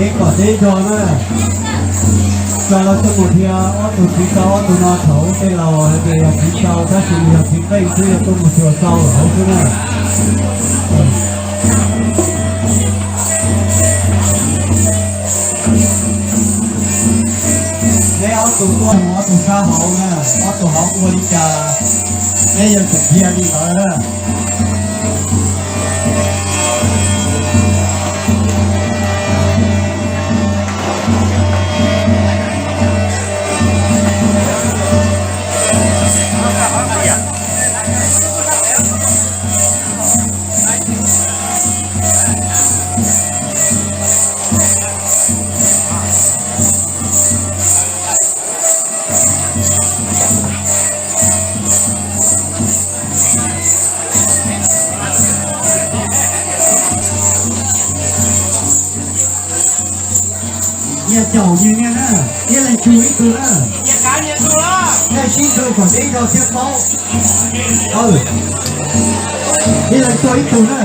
Peb pom teb zog na, tso los tuaj mus dhia ob tug txiv tau ob tug no thaum ub tej laus hais tias yog txiv tau tab sis yog txiv qeej xwb yog tuaj mus xyuas tau lawm hauv xwb na. Neb ob tug tuaj mus ob tug sab hauv na, ob tug hauv ua li cas neb yuav tsum dhia li ntawd na. Nyias caum nyias niag na, ib leeg tsuj ib tug na. Nyias sib tsuj kom tib tug thiaj paub. Ib leeg tsuj ib tug na.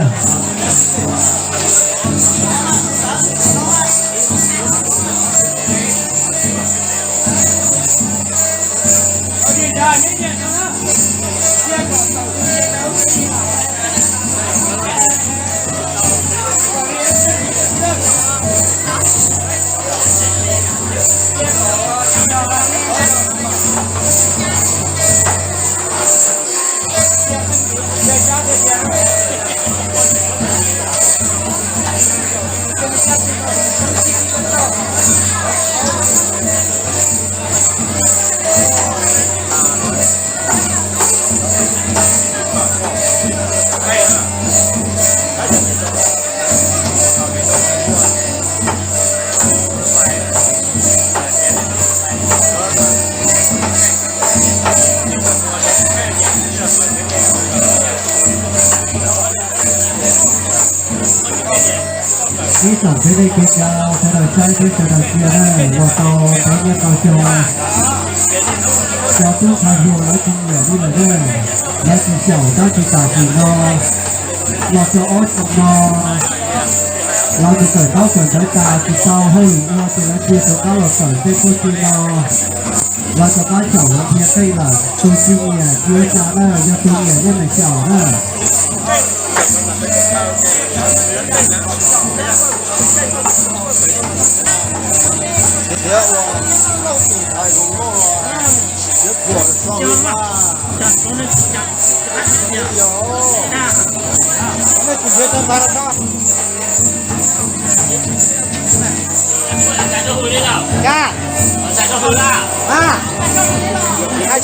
Ib tsoom kwv tij neej tsa sawv daws saib thiab sawv daws cia na, los tau peb nyob tau xyoo, cov tub ntxhais hluas lawv tsis nyiam li lawm na, lawv tsis xyaum tab sis tam sim no los txog ob xyoo no, lawv mus kawm ntaub kawm ntawv tas tsis tau hauj lwm ua ces lawv cia rov qab los kawm tej txuj ci no. Lawv rov qab xyaum lawv dhia qeej lawm, tus tsis nyiam tsis ua cas na, yog tus nyiam yeej meem xyaum na.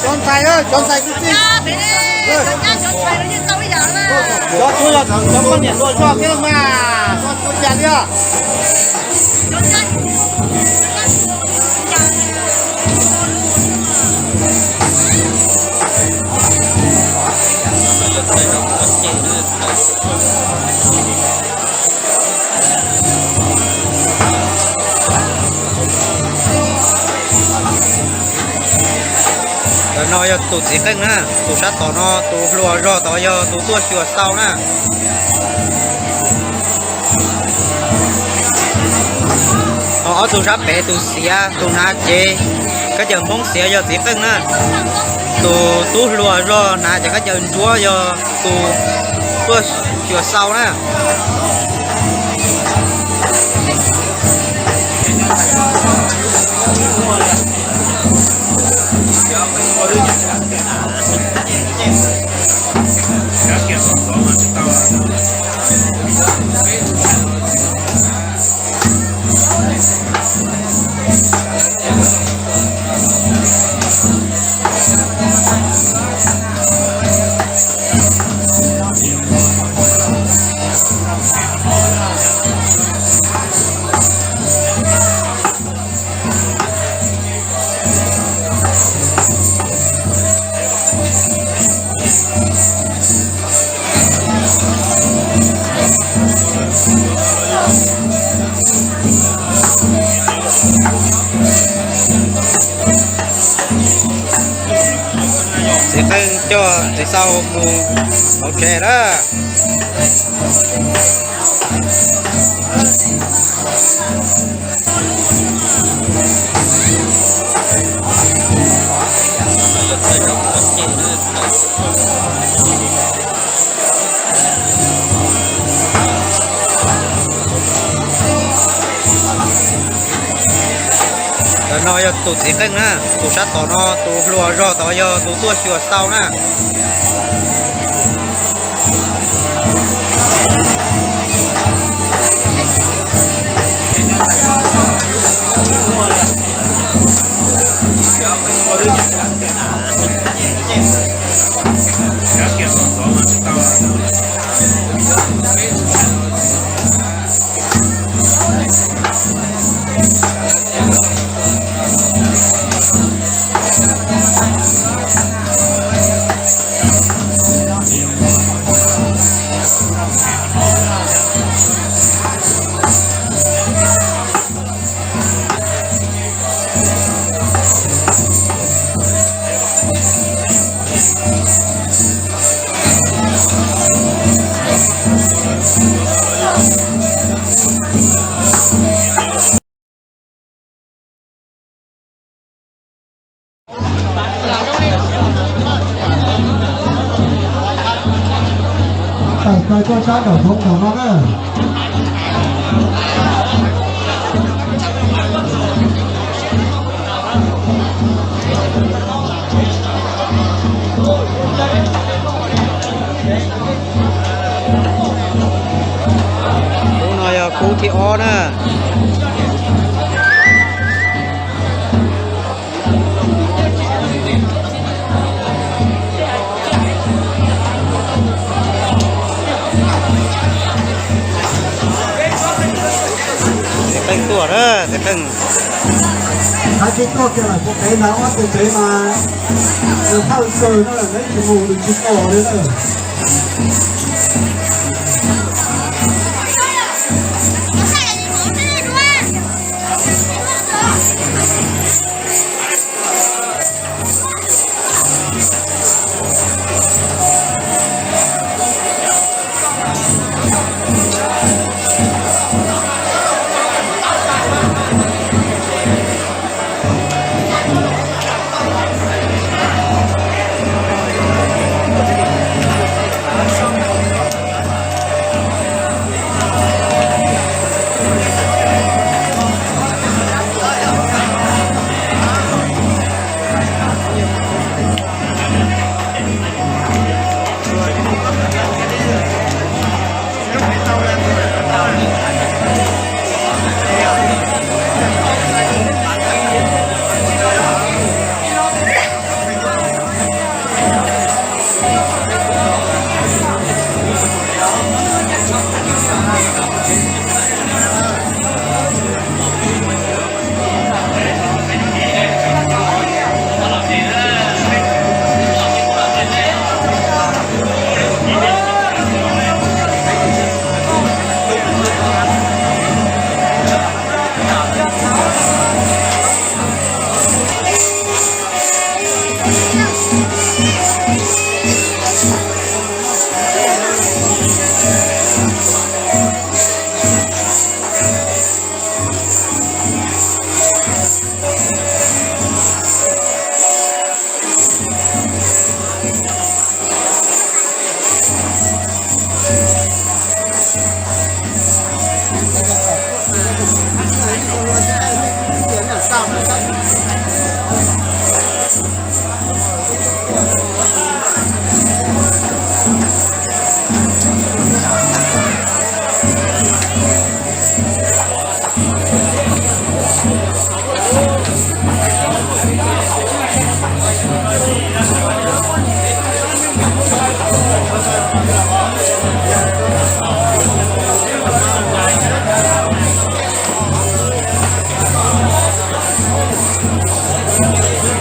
Cov ntxhais, cov ntxhais kwv tij, cov tub yog cov poj niam hluas zog thiab mas, ua cas li os? Ntawm no yog tus txiv qeej na, tus sab tom no, tus hluas zog tod yog tus tuaj xyuas xau na. Ho ob tug sab pem tus xiav, tus hnav cev khaub ncaws Hmoob xiav yog txiv qeej na. Tus tub hluas zog hnav cev khaub ncaws ntsuab yog tus tuaj xyuas xau na. Txiv qeej coj txiv xau mus hauv tsev lawm. Ntawm no yog tus txiv qeej na, tus sab tom no, tus hluas zog tod yog tus tuaj xyuas xau na. Tawm plaws tuaj sab nraum zoov thaum no na. Kub no yog kub thib ob na. Txiv qeej tuaj na, txiv qeej. Hais tsis tuaj kiag lawm, kuv pem ntawd ob tug pem mas nws thawj kawg na, nws tsis mus nws tsis tuaj li na.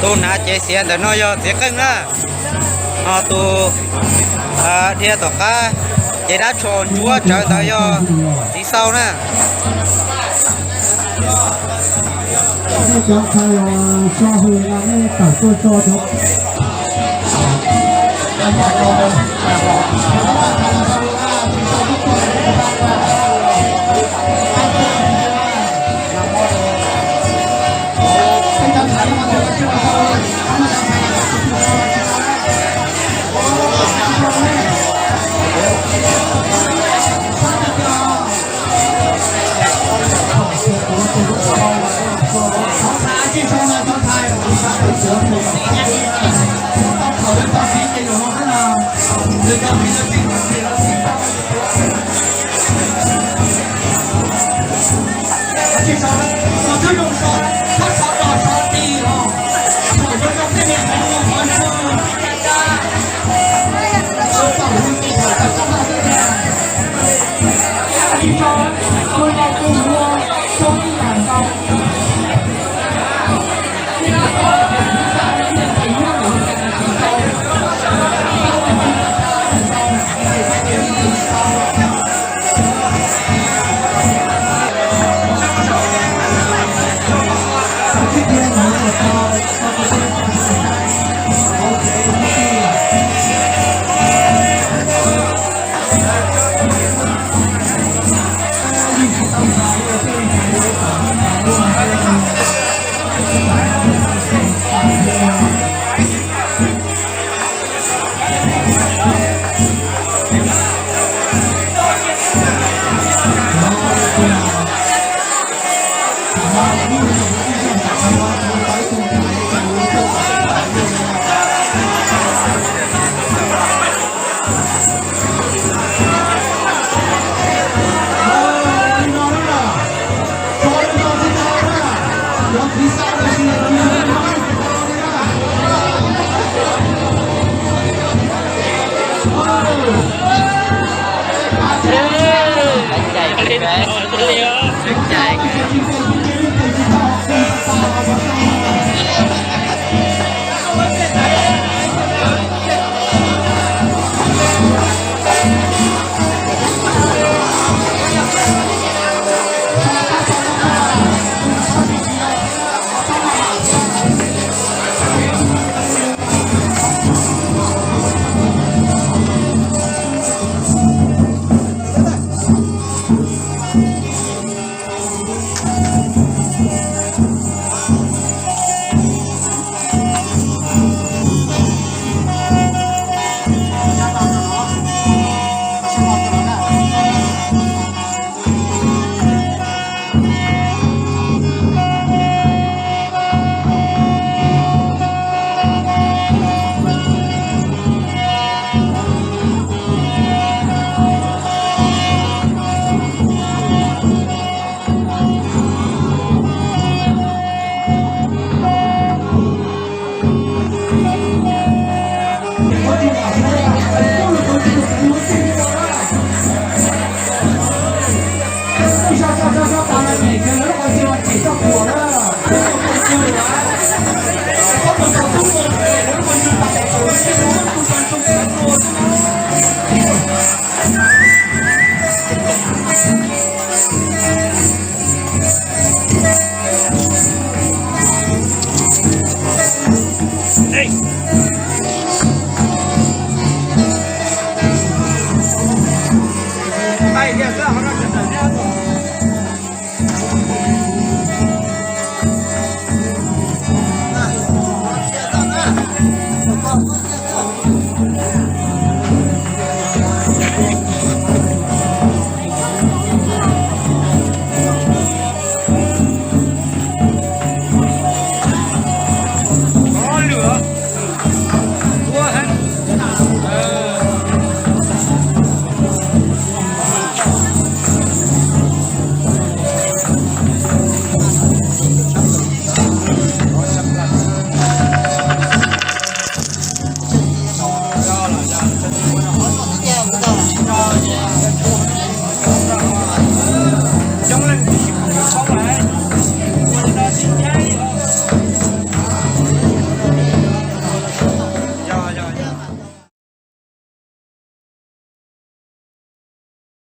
Tus hnav cev xiav ntawm no yog txiv qeej na. Ho tus dhia tom qab cev dab tsho ntsuab tsawv ntawd yog txiv xau na. Ê,